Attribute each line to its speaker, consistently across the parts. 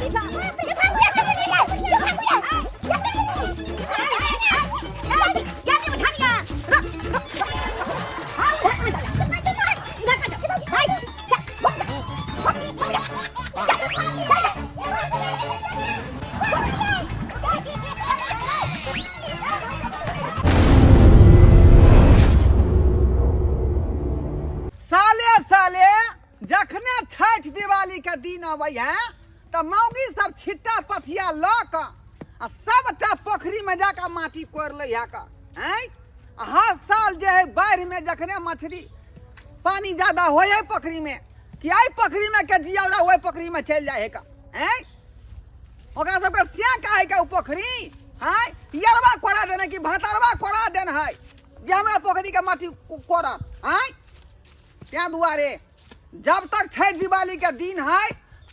Speaker 1: मौगी सब। ये भागू यार, चल चल ये भागू यार। ये चल रुक रुक। हाँ, उधर कहाँ चला? इधर कहाँ चला? हाय,
Speaker 2: साले साले जखने छठि दिवाली के दिन अबै है तऽ मौगी सब छिट्टा पथिया लऽ कऽ आ सबटा पोखरी में जाकऽ माटी कोरि लै है कऽ आँय आ हर साल जे है बाढ़ि में जखने मछली पानी ज्यादा होइ है पोखरी में कि एहि पोखरी में के जियौरा ओहि पोखरी में चलि जाइ है कऽ आँय ओकरा सबके से कहै के ओ पोखरी आँय यरवा कोरा देने कि भतरवा कोरा देन है जे हमरा पोखरी के माटी कोरत आँय ताहि दुआरे जब तक छठि दिवाली के दिन है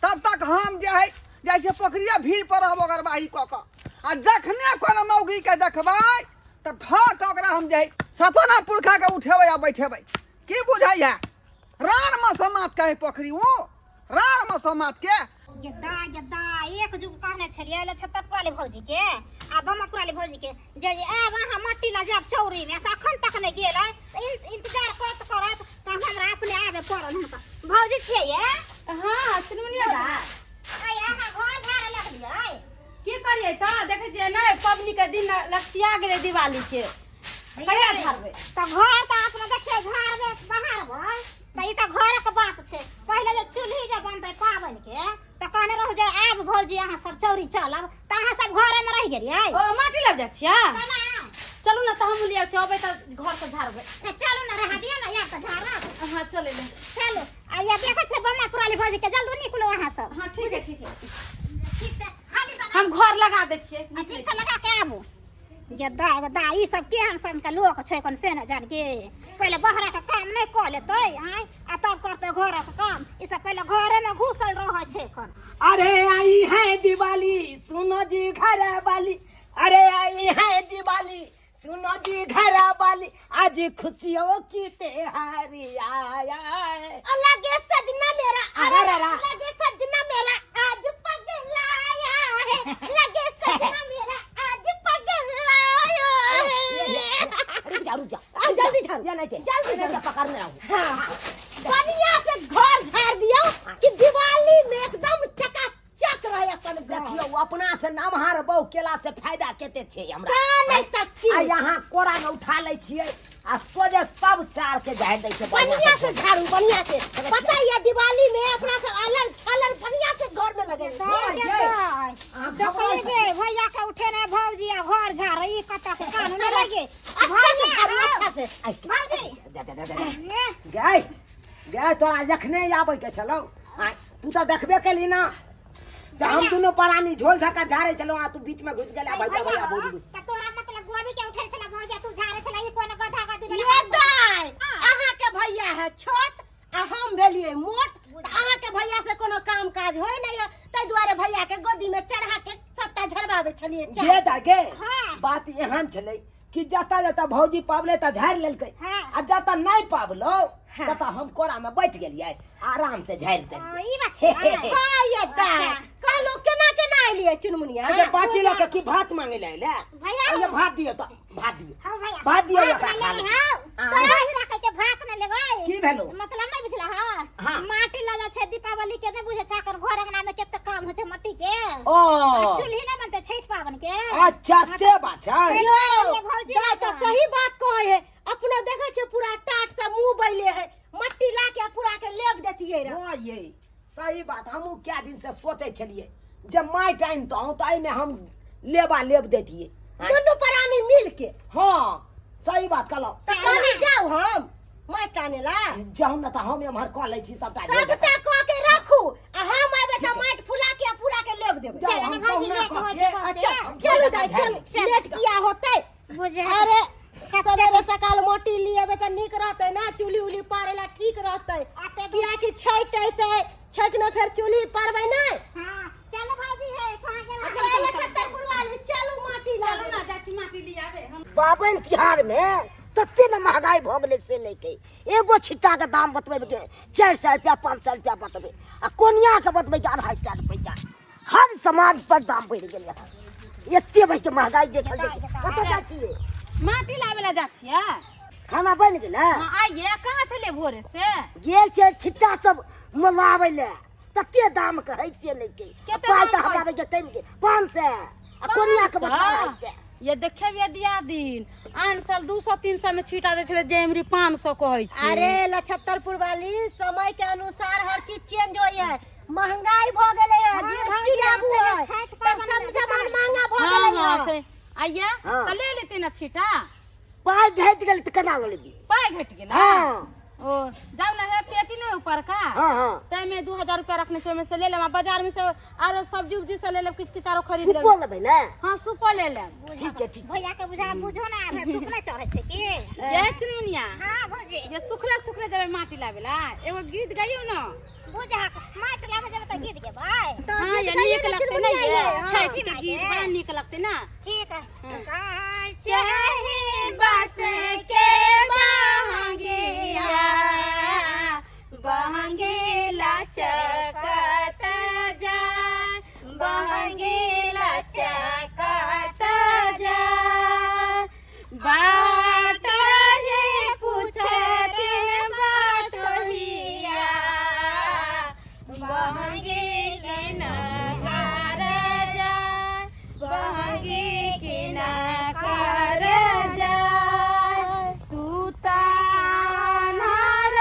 Speaker 2: तब तक हम जे है जाइ छियै पोखरिया भीड़ पर रहब ओगरबाही कऽ कऽ आ जखने कोनो मौगी के देखबै तऽ धऽ कऽ ओकरा हम जे है सतोना पुरखा के उठेबै आ बैठेबै की बुझै है रान मसोमात कहे पोखरी ओ रान मसोमात के
Speaker 1: ये दा ये दा एक जुग कहने छलियै ले छतरपुर वाली भौजी के आ बमपुर वाली भौजी के जे जे आब अहाँ मट्टी लऽ जायब चौरी में से अखन तक नहि गेल है इंतजार करत करत तऽ हमरा अपने आबे पड़ल हुनका भौजी छियै ये
Speaker 3: हाँ सुनलियै दा
Speaker 1: आइ अहाँ घर झाड़े लगलियै
Speaker 3: की करियै तऽ देखै छियै नहि पबनी के दिन लक्षिया गेलै दिवाली के कहिया झाड़बै
Speaker 1: तऽ घर तऽ अपना देखियौ झाड़बै बहारबै तऽ ई तऽ घरक बात छै पहिले जे चूल्ही जे बनतै पाबनि के तऽ कहने रहू जे आब भौजी अहाँ सब चौरी चलब तऽ अहाँ सब घरे में रहि गेलियै
Speaker 3: ओ माटी लग जाइ छियै
Speaker 1: केना
Speaker 3: चलू ने तऽ हमहूँ लिया छियै अबै तऽ घर से झाड़बै
Speaker 1: ए, चलू ने रहा दियौ ने यार तऽ झाड़ब
Speaker 3: हाँ चलै ले
Speaker 1: चलू आ ये देखै छियै बम्मा पुराली भौजी के जल्दी निकलू अहाँ सब
Speaker 3: हाँ ठीक है ठीक है
Speaker 1: ठीक छै खाली से
Speaker 3: हम घर लगा दै छियै
Speaker 1: आ, ठीक छै लगा के आबू ये दा दा ई सब केहन सन के लोक छै कोन से न जान के पहिले बहरा के काम नहि कऽ लेतै आँय आ तब करतै घरक काम ई सब पहिले घरे में घुसल रहै छै एखन
Speaker 4: अरे आई है दिवाली सुनो जी घर वाली अरे आई है दिवाली सुनो जी घर वाली आज खुशियों की त्योहार आया है
Speaker 5: लगे सजना मेरा
Speaker 4: अरे
Speaker 5: अरे
Speaker 4: रे रे।
Speaker 5: लगे सजना मेरा आज पगलाया है लगे सजना मेरा आज पगलाया है
Speaker 4: रुक जा रुक जा
Speaker 5: आ, जल्दी झाड़ू।
Speaker 4: या नहीं
Speaker 5: जल्दी
Speaker 4: नहीं पकड़ने आओ
Speaker 5: हाँ बढ़िया से घर झाड़ दियो कि दिवाली में एकदम चकाचक रहे अपन घर
Speaker 4: देखियो अपना से नमहर बहु केला से फायदा केते छै हमरा
Speaker 5: का नहीं तक की
Speaker 4: आ यहाँ कोरा में उठा लै छियै आ सोझे सब चार के झाड़ि दै छै
Speaker 5: बढ़िया से झाड़ू बढ़िया से पता है दिवाली में अपना सब अलग अलग बढ़िया से घर में लगे
Speaker 1: देखलिए भैया के उठे ने भौजी आ घर झाड़ ई कतऽ के कानून लगे
Speaker 5: अच्छा से झाड़ू अच्छा से
Speaker 1: भौजी
Speaker 4: गए गए तोरा जखने आबै के छलौ आ तू तऽ देखबे केली ना से हम दुनू प्राणी झोल झकर झाड़े छलौ आ तू बीच में घुस गेला भैया भैया भौजी
Speaker 1: त तोरा मतलब गोभी के उठे छला भौजी तू झाड़े छला ई कोन गधा गधी
Speaker 5: ये दाई अहाँ के भैया है छोट आ हम भेलिए मोट तऽ अहाँ के भैया से कोनो काम काज होय नहीं है ताहि दुआरे भैया के गोदी में चढ़ा के सबटा झड़बाबै छलिए
Speaker 4: गे दा गे
Speaker 1: हाँ।
Speaker 4: बात एहन छलै कि जतऽ जतऽ भौजी पाबले तऽ झाड़ि लेलकै
Speaker 1: हाँ।
Speaker 4: आ जतऽ नहि पाबलो ततऽ हम कोरा में बैठ गेलियै आराम से झाड़ि देलियै
Speaker 1: ई बात छै
Speaker 5: हाँ ये दाई कहलो केना केना एलिए चुनमुनिया
Speaker 4: अच्छा बाटी लऽ के की भात मांगे ले अयलै
Speaker 1: भैया।
Speaker 4: ये भात दियौ तऽ भात दियौ
Speaker 1: हाँ भैया
Speaker 4: भात दियौ
Speaker 1: भात
Speaker 4: ओकरा
Speaker 1: नहि
Speaker 4: खा
Speaker 1: लेबै
Speaker 4: ले।
Speaker 1: हौ
Speaker 4: हाँ।
Speaker 1: तोरा राखै के भात नहि लेबै
Speaker 4: की भेलौ?
Speaker 1: मतलब नहि बुझला हँ
Speaker 4: हाँ।
Speaker 1: माटी लऽ जाइ छै दीपावली के नहि बुझै छै एखन घर अंगना में कते काम होइ छै माटी के
Speaker 4: ओ
Speaker 1: आ चूल्ही नहि बनतै छठि पाबनि के
Speaker 4: अच्छा से बात छै
Speaker 5: यो
Speaker 1: भौजी
Speaker 5: दाई तऽ सही बात कहै है अपनो देखै छै पूरा टाट से मुंह बैले है मट्टी ला के पूरा के लेप देतियै रह
Speaker 4: हाँ ये सही बात हमहूँ कए दिन से सोचै छलियै जे माटि आनितहुँ तऽ एहिमे हम लेबा लेब दैतियै
Speaker 5: दुनू प्राणी मिल के
Speaker 4: हाँ सही बात कहलहुँ
Speaker 5: तऽ कहली जाउ हम माटि आने ला
Speaker 4: जाउ ने तऽ हम एम्हर कऽ लै छी सबटा
Speaker 5: सबटा कऽ के राखू आ हम एबै तऽ माटि फुला के आ पूरा के लेप देबै
Speaker 4: जाउ हम
Speaker 1: भौजी
Speaker 4: कहुना
Speaker 1: लेट
Speaker 4: कऽ
Speaker 1: होइ
Speaker 4: के
Speaker 1: छै बहुते।
Speaker 5: अच्छा चलू दाइ चलू लेट किया होतै
Speaker 1: बुझे
Speaker 5: अरे सवेरे सकाल माटी लिएबै तऽ नीक रहतै ना चूल्ही उल्ही पारै ला ठीक रहतै कियाकि छठि अयतै छठि में फेर चूल्ही पारबै नहि
Speaker 1: हाँ चलो भौजी है कहाँ गेल
Speaker 5: चलू छत्तरपुर वाली चलू माटी
Speaker 3: चलू
Speaker 5: लाबे
Speaker 3: ना चाची माटी लियाबे हम
Speaker 6: पाबनि तिहारमे तते ने महगाई भऽ गेलै से नहि कही एगो छिट्टाके दाम बतबैके 400 रुपया 500 रुपया बतबै आ कोनियाके बतबैके 250 रुपया हर सामान पर दाम बढ़ि गेलै हन। एते बढ़ि के महंगाई देखल जाइ छै। कतऽ जाइ छियै?
Speaker 3: माटी लाबे ला जा छियै।
Speaker 6: खाना बनि गेलै?
Speaker 3: हाँ, आइए कहाँ छलियै भोरे से?
Speaker 6: गेल छै छिट्टा सब मोलाबै लए, तते दाम कहै छियै नहि के।
Speaker 3: कते
Speaker 6: पाइ
Speaker 3: दाम
Speaker 6: तऽ हमरा
Speaker 3: कहै?
Speaker 6: लग कमि गेल 500 आ कोनिया के बदला 250।
Speaker 3: ये देखेबियै दिया दिन आन साल 200 300 में छीटा दै छलै, जे एमरी 500 कहै छै।
Speaker 5: अरे लछत्तरपुर वाली, समय के अनुसार हर चीज चेंज होई है। महंगाई भ गेलै है, जीएसटी लागू है,
Speaker 1: छठि
Speaker 5: तब
Speaker 1: पाबनि
Speaker 5: सब
Speaker 1: मे
Speaker 5: सामान महंगा भ
Speaker 3: हाँ
Speaker 5: गेलै
Speaker 3: हाँ
Speaker 5: है।
Speaker 3: से आइए।
Speaker 6: हाँ।
Speaker 3: तऽ ले लेते ना छीटा।
Speaker 6: पाइ घटि गेल तऽ केना लऽ लेबी?
Speaker 3: पाइ घटि गेल?
Speaker 6: हाँ।
Speaker 3: ओ जाउ ना, हे पेटी नहीं ऊपर का?
Speaker 6: हाँ हाँ।
Speaker 3: ताहिमे 2000 रुपया रखने छै, ओहिमे से ले लेब आ बाजार में से आरो सब्जी उब्जी से ले लेब, किछु किछु आरो खरीद लेब।
Speaker 6: सुपो लेबै ने?
Speaker 3: हाँ, सुपो ले लेब।
Speaker 6: ठीक छै, ठीक छै।
Speaker 1: भैया के बुझा बुझो ना आबे, सुप नहि चढ़ै छै की?
Speaker 3: ये चुनमुनिया।
Speaker 1: हाँ भौजी।
Speaker 3: ये सुखले सुखले जेबै माटी लाबे ला, एगो गीत गाइयो ना।
Speaker 1: बुझा माटी लाबे जेबै तऽ गीत गेबै?
Speaker 3: हाँ, ये नीक लगतै ना, ये छठि के गीत बड़ा नीक लगतै ना।
Speaker 1: ठीक है।
Speaker 3: चाहे बस के बहंगिया बहंगेला चकत जा, बहंगेला चकत जा, बाट हे पूछतिन बाटोहिया, बहंगी के न कर जा, बहंगी के न कर जा, तू तानार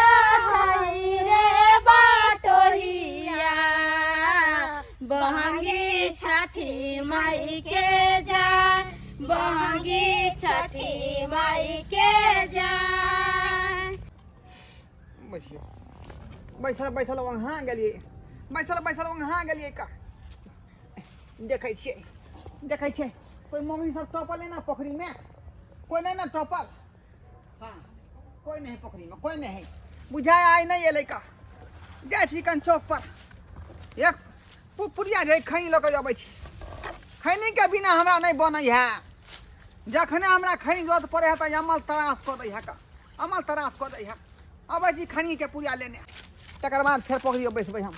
Speaker 3: छई रे बाटोहिया, बहंगी छठी माई के जा, बहंगी छठी माई के जा।
Speaker 2: बैठियो, बैसल बैसल वहाँ गेलियै, बैसल बैसल वहाँ गेलियै का। देखै छियै, देखै छियै कोइ मम्मी सब टपल नहि ने पोखरिमे? कोइ नहि ने टपल? हाँ, कोइ नहि है पोखरिमे, कोइ नहि है। बुझाय आइ नहि एलै का। जाइ छी कन चौक पर, एक पुरिया जे खैनी लऽ कऽ अबै छी। खैनीके बिना हमरा नहि बनै है। जखने हमरा खैनी जरूरत पड़ै है तऽ अमल तरास कऽ दै है का, अमल तरास कऽ दै है। अबै छी खैनीके पुरिया लेने, तकर बाद फेर पोखरिमे बैसबै हम।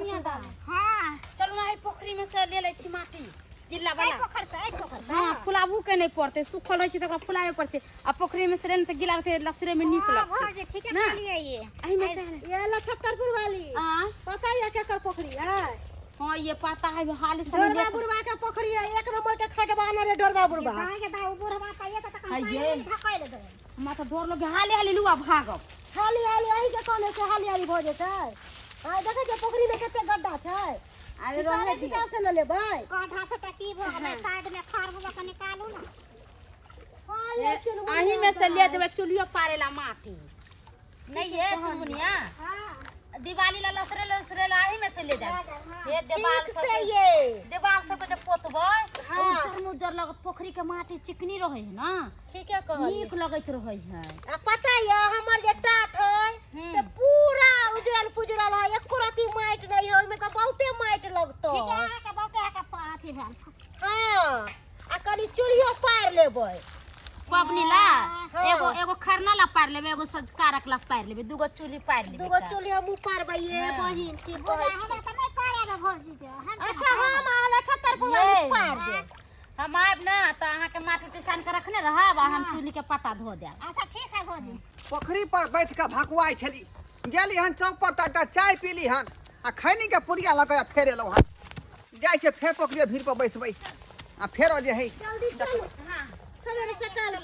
Speaker 1: हाँ।
Speaker 3: चलू ना, एहि पोखरि में से ले लै छी माटी जिला
Speaker 1: एहि
Speaker 3: वाला।
Speaker 1: पोखरि से, एहि पोखरि से?
Speaker 3: हाँ, फुलाबू के नहीं पड़ते, सुखल रहै छै तऽ ओकरा फुलाबे पड़ै छै आ पोखरि में से लेने तऽ गिला रहतै, लसरे में नीक
Speaker 1: हाँ
Speaker 3: लगतै।
Speaker 1: भौजी, ठीके
Speaker 3: ना।
Speaker 1: कहलियै ये।
Speaker 3: एहि में से
Speaker 5: ये लछत्तरपुर वाली,
Speaker 3: आ
Speaker 5: पता है केकर पोखरी है?
Speaker 3: हाँ, ये पता है, हाल से
Speaker 5: डोरबा बुढ़वा के पोखरी है, एक नंबर के खटबाना रे डोरबा बुढ़वा।
Speaker 1: गाय के दाऊ बुढ़वा त एक तक
Speaker 3: हाँ, ये।
Speaker 1: धकैल दे।
Speaker 3: हमरा तऽ डर लगे, हाले हाले लुआ भागब।
Speaker 5: हाली हाली अही के कहने से हाली हाली भऽ जेतै। आइ देखै छियै पोखरी में कते गड्ढा छै।
Speaker 3: अरे रहै
Speaker 5: हिसाबे
Speaker 3: दियौ।
Speaker 5: किताब से न लेबै।
Speaker 1: गड्ढा से त की भऽ गेलै, साइड में खार हुआ के निकालू ना।
Speaker 5: हाँ, ये चुनमुनिया।
Speaker 3: अही में से ले जेबै चूल्हियो पारे ला माटी। नहीं ये चुनमुनिया,
Speaker 1: हाँ।
Speaker 3: दिवाली ला लसरे लसरे ला अही में से ले जाब। ये देवाल
Speaker 5: ठीक
Speaker 3: सब
Speaker 5: से
Speaker 3: के
Speaker 5: ये
Speaker 3: देवाल सब के जे पोतबै
Speaker 5: हाँ।
Speaker 3: उज्जर मुज्जर लगत, पोखरी के माटी चिकनी रहै है ना।
Speaker 5: ठीके कहलियै।
Speaker 3: नीक लगैत रहै है।
Speaker 5: आ पता ये हमर जे टाट है से पूरा उजरल पुजरल है, एको रत्ती माटि नहीं है ओहिमे, तऽ बहुते माटि लगतौ।
Speaker 1: ठीक है, अहाँके बहुते अहाँके अथी भेल।
Speaker 5: हाँ, आ कनि चूल्हियो पारि लेबै
Speaker 3: पबनी ला।
Speaker 5: हाँ।
Speaker 3: एगो एगो खरना ला पारि लेबै, एगो सझका रख ला पारि लेबै, दूगो चूल्ही पारि लेबै।
Speaker 5: दूगो चूल्ही हमहूँ पारबै ये बहिन, की कहै छी?
Speaker 1: हमरा तऽ नहि पारे आबे भौजी के। हम
Speaker 5: अच्छा, हम आल छत्तरपुर
Speaker 3: ये।
Speaker 5: वाली पार देब।
Speaker 3: हम आयब ना तऽ अहाँके माटी उटी सान के रखने रहब आ हम चूल्ही के पट्टा धो देब।
Speaker 1: अच्छा, ठीक है भौजी।
Speaker 2: पोखरी पर बैठ कऽ भकुआइ छली, गेली हन चौक पर तऽ एकटा चाय पीली हन आ खैनीके पुड़िया लऽ कऽ फेर एलहुँ हन। जाइ छियै फेर पोखरिये भीड़ पर बैसबै आ फेर जे हइ।
Speaker 5: जल्दी चलू, सवेरे सकाल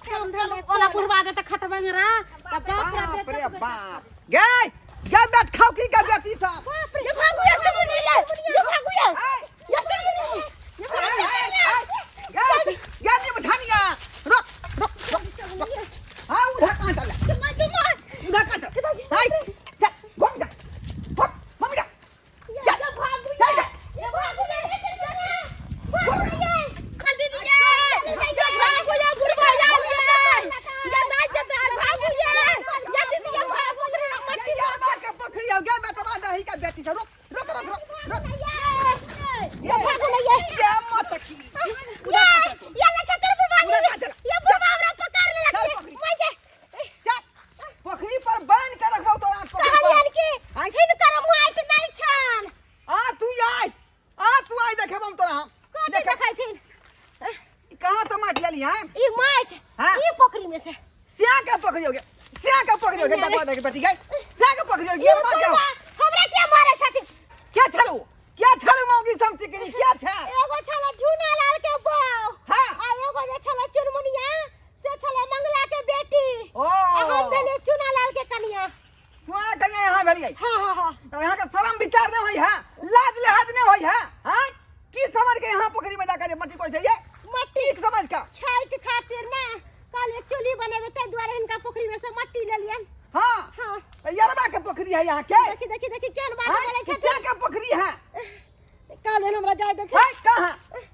Speaker 5: काम धंधा।
Speaker 3: ओना बुढ़वा जेतै खटबंगरा तऽ बाप रे।
Speaker 2: बाप रे बाप, गे गे बेट खाउ की गे बेटी सब?
Speaker 3: ये भागू ये चुनमुनी, ये ये भागू ये।
Speaker 2: ऐ,
Speaker 3: ये चुनमुनी, ये भागू।
Speaker 2: गे गे नी बुझानिया, रुक रुक रुक रुक। हाँ, उधर कहाँ चल? उधर कहाँ चल? हाय, चल घूम जा, घूम मम्मी जा।
Speaker 3: ये भागू ये, ये भागू ये, भागू ये खल दीदी, ये ये भागू ये बुढ़वा ये ये नहीं जेतै, भागू ये ये दीदी, ये भागू रे।
Speaker 2: ये यार के पोखरी हो गे बेटवा दही का बेटी सब, रुक रुक रुक रुक। देखेब हम तोरा हम।
Speaker 5: कथी
Speaker 2: देखे
Speaker 5: देखैथिन?
Speaker 2: कहाँ तो माटि लेली हैं?
Speaker 5: ई माटि
Speaker 2: हाँ।
Speaker 5: ई पोखरी में से।
Speaker 2: स्या के पोखरी हो गया, स्या के पोखरी हो गया, बतवा दे के बेटी गई, स्या के पोखरी हो गया,
Speaker 5: ई
Speaker 2: मार जाओ।
Speaker 5: बुढ़वा हमरा के मारे छथिन?
Speaker 2: क्या छलू, क्या छलू मौगी सम चिकनी, क्या छल?
Speaker 5: एगो छला झूना लाल के बहू।
Speaker 2: हाँ।
Speaker 5: आ एगो जे छला चुनमुनिया से छला मंगला के बेटी।
Speaker 2: ओ।
Speaker 5: आ हम भेलियै चूना लाल के कनिया।
Speaker 2: तू आ कनिया यहाँ भेलियै।
Speaker 5: हाँ हाँ हाँ।
Speaker 2: तो यहाँ के शरम विचार नहीं होई है, लाज लिहाज नहीं होई है, हाँ? की समझ के यहाँ पोखरी में जाकर मट्टी कोई चाहिए?
Speaker 5: मट्टी
Speaker 2: की समझ का?
Speaker 5: छठ खातिर ना कल एक चूल्ही बनेबे ताहि दुआरे हिनका पोखरी में से मट्टी लेलियन।
Speaker 2: हाँ।
Speaker 5: हाँ।
Speaker 2: तो यरबा के पोखरी है यहाँ के?
Speaker 5: देखी देखी देखी केहन बात
Speaker 2: हाँ?
Speaker 5: बोलै छथिन।
Speaker 2: किसका के पोखरी है?
Speaker 5: काल्हि हमरा जाय देथिन।
Speaker 2: है कहाँ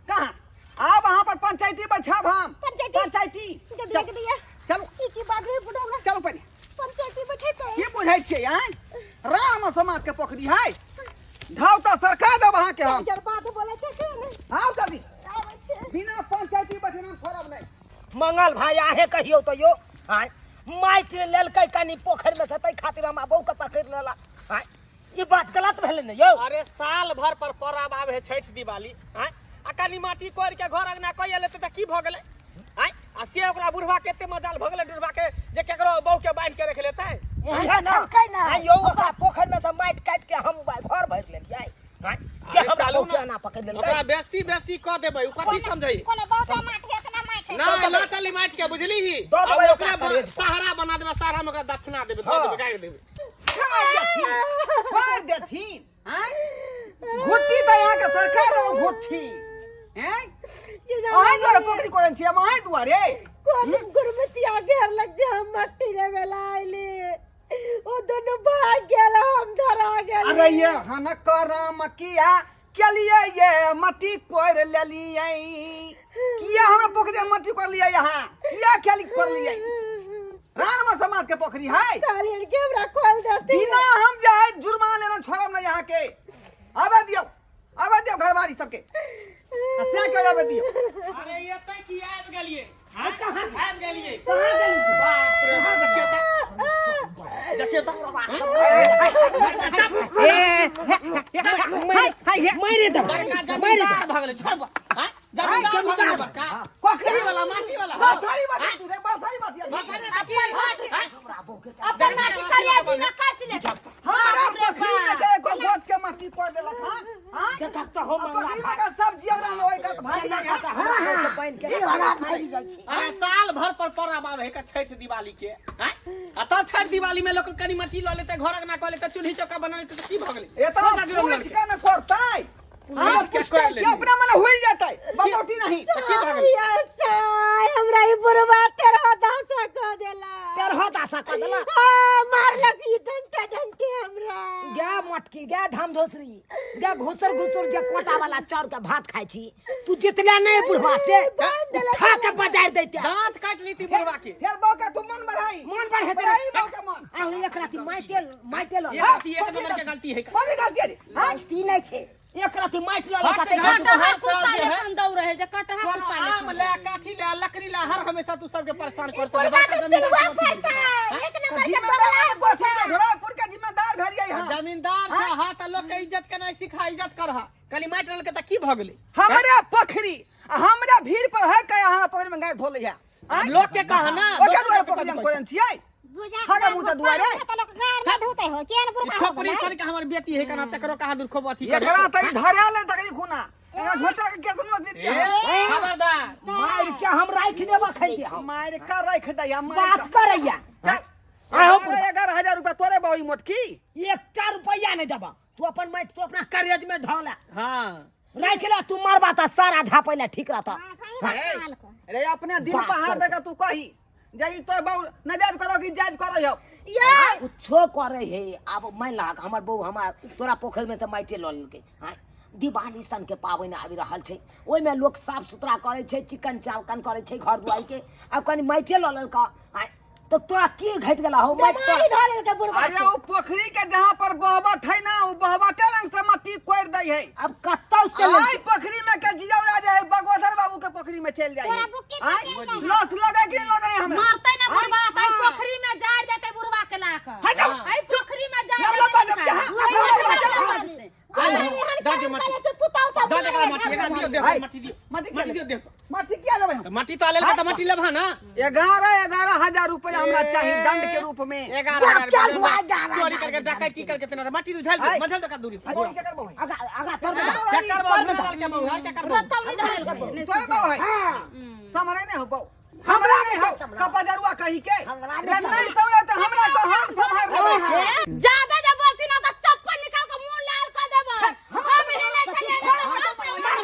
Speaker 2: कहाँ? आब वहाँ पर पंचायती बैठाब हम।
Speaker 5: पंचायती?
Speaker 2: पंचायती।
Speaker 5: दे दिया, दिया।
Speaker 2: चलू।
Speaker 5: की की बात है बुढ़ा?
Speaker 2: चलू पहिले।
Speaker 5: पंचायती बैठेतै।
Speaker 2: की बुझै छियै आँय? राम समाज के पोखरी है, ढाव तऽ सरका देब अहाँके हम।
Speaker 5: जड़ बात बोलै छथिन।
Speaker 2: आउ जल्दी।
Speaker 5: आबै छै।
Speaker 2: बिना पंचायती बैठेने हम छोड़ब नहि।
Speaker 4: मंगल भाई आहे कहियौ तो यो आँय माटि लेलकै कनि पोखरि में से तै खातिर हमरा बहू के पकड़ि लेलक आँय, ई बात गलत भेलै ने यौ।
Speaker 7: अरे साल भर पर परब आबै है छठि दिवाली आँय, आ कनि माटि कोरि के घर अंगना कऽ एलै तऽ की भऽ गेलै आँय? आ से ओकरा बुढ़वा के एते मजाल भऽ गेलै बुढ़वा के जे केकरो बहू के बान्हि के रखि लेतै।
Speaker 4: इएह ने।
Speaker 6: खटकै ने।
Speaker 4: आँय यौ, ओकरा पोखरि में से माटि काटि के हम घर भरि लेलियै आँय, जे
Speaker 7: अरे
Speaker 4: हमरा
Speaker 7: चालू
Speaker 4: बहू के
Speaker 7: ने।
Speaker 4: एना पकड़ि लेलकै।
Speaker 7: ओकरा बेस्ती बेस्ती कऽ देबै, उ कथी समझै?
Speaker 1: कोनो बहुते माटि है ना माटि है।
Speaker 7: ना ना चली माटि के बुझली ही।
Speaker 4: दऽ देबै
Speaker 7: आ
Speaker 4: ओकरा
Speaker 7: ओकरा
Speaker 4: करेज पर।
Speaker 7: सहारा बना देबै, सहारा में ओकरा दफना देबै, धऽ
Speaker 4: हाँ।
Speaker 7: देबै, गाड़ि देबै।
Speaker 2: छोड़ देथिन, छोड़ देथिन आँय? घुट्टी तऽ अहाँके सरकार देलहुँ घुट्टी आँय? अहाँ दुआरे पोखरि कोड़न छी हम अहाँ दुआरे।
Speaker 5: कोन गुरमतिया घेर लग जे हम मट्टी लेवे ला आइली, ओ दोनों भाग गेल, हम धरा गेल।
Speaker 2: अरे ये हन करम किया केलिए ये मट्टी कोड़ लेलिए, किया हमरा पोखरी में मट्टी कोड़ लियै यहाँ, किया खेली कोड़ लियै? राम समाज के पोखरी है।
Speaker 5: कहलियन कि हमरा खोल देती।
Speaker 2: बिना हम जे है जुर्माना लेना छोड़ब ना यहाँ के। आबे दियौ, आबे दियौ घरवाली सबके। आ से के आबे दियौ।
Speaker 7: अरे एतै की आबि गेलियै? हाँ, कहाँ आबि गेलियै? कहाँ गेलियै? बाप रे, हाँ, देखियौ तऽ। देखियौ तऽ।
Speaker 4: मारि देबै,
Speaker 7: बड़का
Speaker 4: मारि
Speaker 7: जमींदार
Speaker 4: देबै।
Speaker 7: भऽ गेलै, छोड़ब। हाँ, जमींदार भऽ गेलै बड़का।
Speaker 2: पोखरी
Speaker 7: वाला, माटी वाला।
Speaker 2: बसारी बात रे, बसारी बात।
Speaker 7: बसारी बात की? हाँ?
Speaker 3: अपन माटी करिया जी में कस ले।
Speaker 2: हमरा पोखरी में के एको घोस के मट्टी कोड़ देलक। हां हां,
Speaker 4: देखक तऽ हो
Speaker 2: आ
Speaker 4: मंगला
Speaker 2: पोखरी में के सब जियरा में ओइ कत भागि जाइ।
Speaker 4: देखक तऽ हमरा बहू के बान्हि के
Speaker 6: ई बड़ा भागि जाइ छै।
Speaker 7: अरे साल भर पर परब आबै है छठि दिवाली के आँय? आ तब छठि दिवाली में लोक कनि मट्टी लऽ लेतै, घर अंगना कऽ लेतै, चूल्ही चौका बना लेतै तऽ की भऽ गेलै?
Speaker 2: एतना
Speaker 7: कोन सा जुर्म
Speaker 2: पूछ
Speaker 7: लेलकै?
Speaker 2: के न करतै। हां,
Speaker 7: पूछ के कर
Speaker 2: के
Speaker 7: लेली।
Speaker 2: अपना मन हुइल जेतै, बतौती नहीं।
Speaker 7: तऽ की भऽ गेलै?
Speaker 5: ये साय हमरा ई बुढ़वा तेरह दासा कऽ देला।
Speaker 4: तेरह दासा कऽ देलक?
Speaker 5: हाँ, मारलक ई डंटे डंटे हमरा।
Speaker 4: गे मटकी, गे धाम धोसरी, गे घुसर घुसर, जे कोटा वाला चाउर के भात खाइ छी, तू जितले नहीं बुढ़वा से
Speaker 5: बान्हि देलक।
Speaker 4: उठा के बजार दैते।
Speaker 7: दाँत काटि लेती बुढ़वा के।
Speaker 2: फेर बौका तू मन बढ़ाई,
Speaker 4: मन बढ़ेतै।
Speaker 2: बढ़ाई बौका मन।
Speaker 4: आ एक राति माइटे माइटे लऽ
Speaker 7: एक राति एक नंबर के गलती है।
Speaker 2: कोन गलती है? हां,
Speaker 6: गलती नहि छै।
Speaker 4: एक राति माटि लऽ
Speaker 7: हट
Speaker 4: लऽ
Speaker 7: घाट।
Speaker 3: कटहा
Speaker 7: हर साल
Speaker 3: कुत्ता
Speaker 7: जे है,
Speaker 3: लेखन दौड़े है जे कटहा
Speaker 7: कोनो
Speaker 3: कुत्ता
Speaker 7: आम
Speaker 3: लेखन।
Speaker 7: ले, काठी ले, लकड़ी ले, हर हमेशा तू सबके परेशान करते रहे।
Speaker 5: बुढ़वा
Speaker 7: बड़का
Speaker 5: के
Speaker 7: जमींदार
Speaker 5: पिलुआ
Speaker 7: के अथी
Speaker 5: फड़तै। एक नंबर के
Speaker 2: जिम्मेदार
Speaker 5: बगला।
Speaker 2: ने गोछी दे घोड़ापुर के जिम्मेदार भेलियै हां।
Speaker 7: जमींदार छै, हाँ, तऽ लोक के इज्जत के नहीं सिखा, इज्जत करह। कनि माटि लेलकै तऽ की भऽ गेलै?
Speaker 2: हमरा पोखरी आ हमरा भीड़ पर है के अहाँ पोखरी में गाय धो लै है? आँय?
Speaker 7: लोक के कह ना।
Speaker 2: ओके दुआरे पोखरी में कोन छियै?
Speaker 1: बुझा
Speaker 2: हगा मुँह तऽ दुआरे।
Speaker 1: तऽ लोक गार में धोते हो केहन बुढ़वा हो
Speaker 7: छोपरी
Speaker 1: गेलै?
Speaker 7: सन के हमर बेटी है, केना तकरो कहा दूर खूब अथी करे।
Speaker 2: एकरा तऽ धरा ले तकरी खुना एकरा झोटा के केस नोच देतियै।
Speaker 7: ए, खबरदार।
Speaker 4: मारि के हम राखि देब अखन के हम।
Speaker 2: मारि के राखि दैया मारि
Speaker 4: बात
Speaker 2: के।
Speaker 4: करैया।
Speaker 2: चल।
Speaker 4: आहो।
Speaker 2: 11,000 रुपया तोरे बाबू मोटकी।
Speaker 4: एकटा रुपैआ नहि देबा। तू अपन माटि तू अपना करेज में ढाला।
Speaker 7: हाँ,
Speaker 4: राखि ले तू, मरबा तऽ सारा झापै ले ठीक रहता।
Speaker 1: हाँ, सही बात कहलको।
Speaker 2: रे अपने दिल
Speaker 4: बात
Speaker 2: पर हाथ
Speaker 4: कर।
Speaker 2: दे के तू कही जे ई तोर बाबू नजायज करो कि जायज करो हो?
Speaker 4: कुछो करे हे, आब मान लहक हमर बहू हमरा तोरा पोखरि में से माटि लऽ लेलकै। हाँ, दिवाली सन के पाबनि आबि रहल छै, ओहिमे लोक साफ सुथरा करै छै, चिकन चाकन करै छै घर दुआरिके। आब कनि माटिए लऽ लेलक आँय, तऽ तोरा की घटि गेला हो माटि
Speaker 5: बेमारी
Speaker 4: तोरा?
Speaker 5: धऽ लेलकै बुढ़वा
Speaker 2: अरे
Speaker 5: के।
Speaker 2: ओ पोखरी के जहाँ पर बहबट है ना, ओ बहबटे लंग से मट्टी कोड़ि दै है।
Speaker 4: आब कतौ से
Speaker 2: आइ
Speaker 4: लेलकै?
Speaker 2: पोखरी में के जियौरा जे है बगोदर बाबू के पोखरी में चलि जाइ
Speaker 1: तोरा
Speaker 2: है।
Speaker 1: बुक्की
Speaker 2: आइ
Speaker 1: पर चलि जाइ।
Speaker 2: लस लगे कि नहीं लगे हमरा?
Speaker 3: मारतै ना
Speaker 2: आँय?
Speaker 3: बुढ़वा तऽ एहि पोखरी में जाड़ जेतै बुढ़वा के ला कऽ।
Speaker 2: हट जाओ।
Speaker 3: एहि पोखरी में जाड़
Speaker 2: लब लब
Speaker 3: जेतै।
Speaker 2: बाजब, यहाँ, लब लब बाजब।
Speaker 5: एहन
Speaker 7: दऽ दियौ
Speaker 5: काम
Speaker 7: मट्टी।
Speaker 5: करे से पुतहु
Speaker 3: सब
Speaker 7: दऽ दे एकरा माटी, एकरा दियौ देह पर,
Speaker 2: हाय।
Speaker 7: माटी दियौ।
Speaker 2: माटी
Speaker 7: माटी दियौ देह पर।
Speaker 2: माटी किया लेबै हम
Speaker 7: तऽ माटी तो लेलका तऽ माटी लेबह ना
Speaker 2: 11-11 हजार रुपया हमरा चाही दंड के रूप में।
Speaker 7: 11 हजार
Speaker 6: क्या
Speaker 7: रुपया
Speaker 6: हुआ 11
Speaker 7: चोरी करके, डकैती करके तेना तऽ माटी उझाल दे,
Speaker 2: हाय।
Speaker 7: मझल दे का दूरी पर।
Speaker 2: बोल के करबो है।
Speaker 6: आगा आगा तर
Speaker 7: क्या करबो भूरा लाल के बहू हर क्या करबो?
Speaker 3: रत्ता नहीं धरल।
Speaker 2: तोरे बहू है। समरे नहीं हो बहू, हमरा नहीं हो कपजरुआ कही के।
Speaker 6: हमरा नहीं
Speaker 2: नहीं नहीं समरे तो हमरा तो हम संभाल लेबै।
Speaker 3: ज्यादा जब बोलती ना तो चप्पल निकाल के मुंह लाल कर देबो। हम हिले छलिए ना तो बाप रे मार।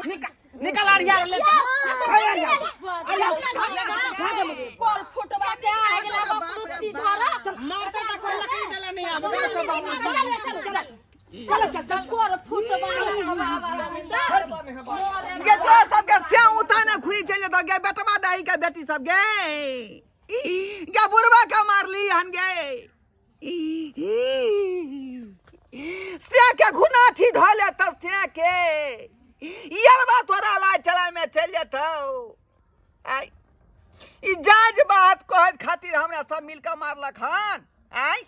Speaker 7: निकल निकल आरिया ले।
Speaker 3: कोर फुटवा के आ गेला बाप रुति धरा।
Speaker 7: मारता तऽ कोई लकड़ी देला नहीं आबै सब।
Speaker 3: चल चल चल, कोर फुटवा
Speaker 2: गे तो सबके से उताने खुरी चल जेतो गे। बेटवा दाई के बेटी सब गे, गे बुढ़वा के मारली हन गे। से के घुनाठी धले तब से के यरबा तोरा लाय चलाय में चल जेतो। आय, ई जायज बात कहत खातिर हमरा सब मिलके मारलक हन। आय,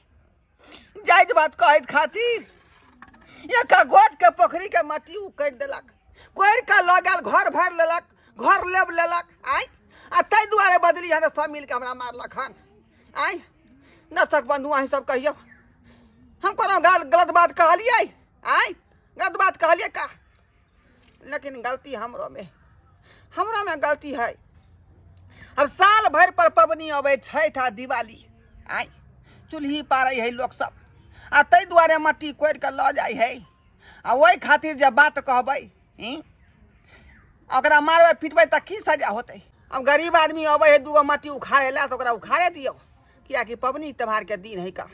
Speaker 2: जायज बात कहत खातिर एक गोट के पोखरी के माटी उ काटि देलक, कोरि के लऽ गेल, घर भरि लेलक, घर लेब लेलक। आय, आ ताहि दुआरे बदली हमरा सब मिलके हमरा मारलक हन। आय दर्शक बंधु, अहीं सब कहियौ, हम कोनो गलत बात कहलियै? आय, गलत बात कहलियै का? लेकिन गलती हमरो में गलती है। अब साल भरि पर पबनी अबै छठि आ दिवाली। आय, चूल्ही पारै है लोक सब आ ताहि दुआरे मट्टी कोरि कऽ लऽ जाइ है आ ओहि खातिर जे बात कहबै ही ओकरा मारबै पिटबै तऽ की सजा होतै? अब गरीब आदमी अबै है दूगो मट्टी उखाड़े ला तऽ ओकरा उखाड़े दियौ, कियाकि पबनी त्योहारके दिन है का।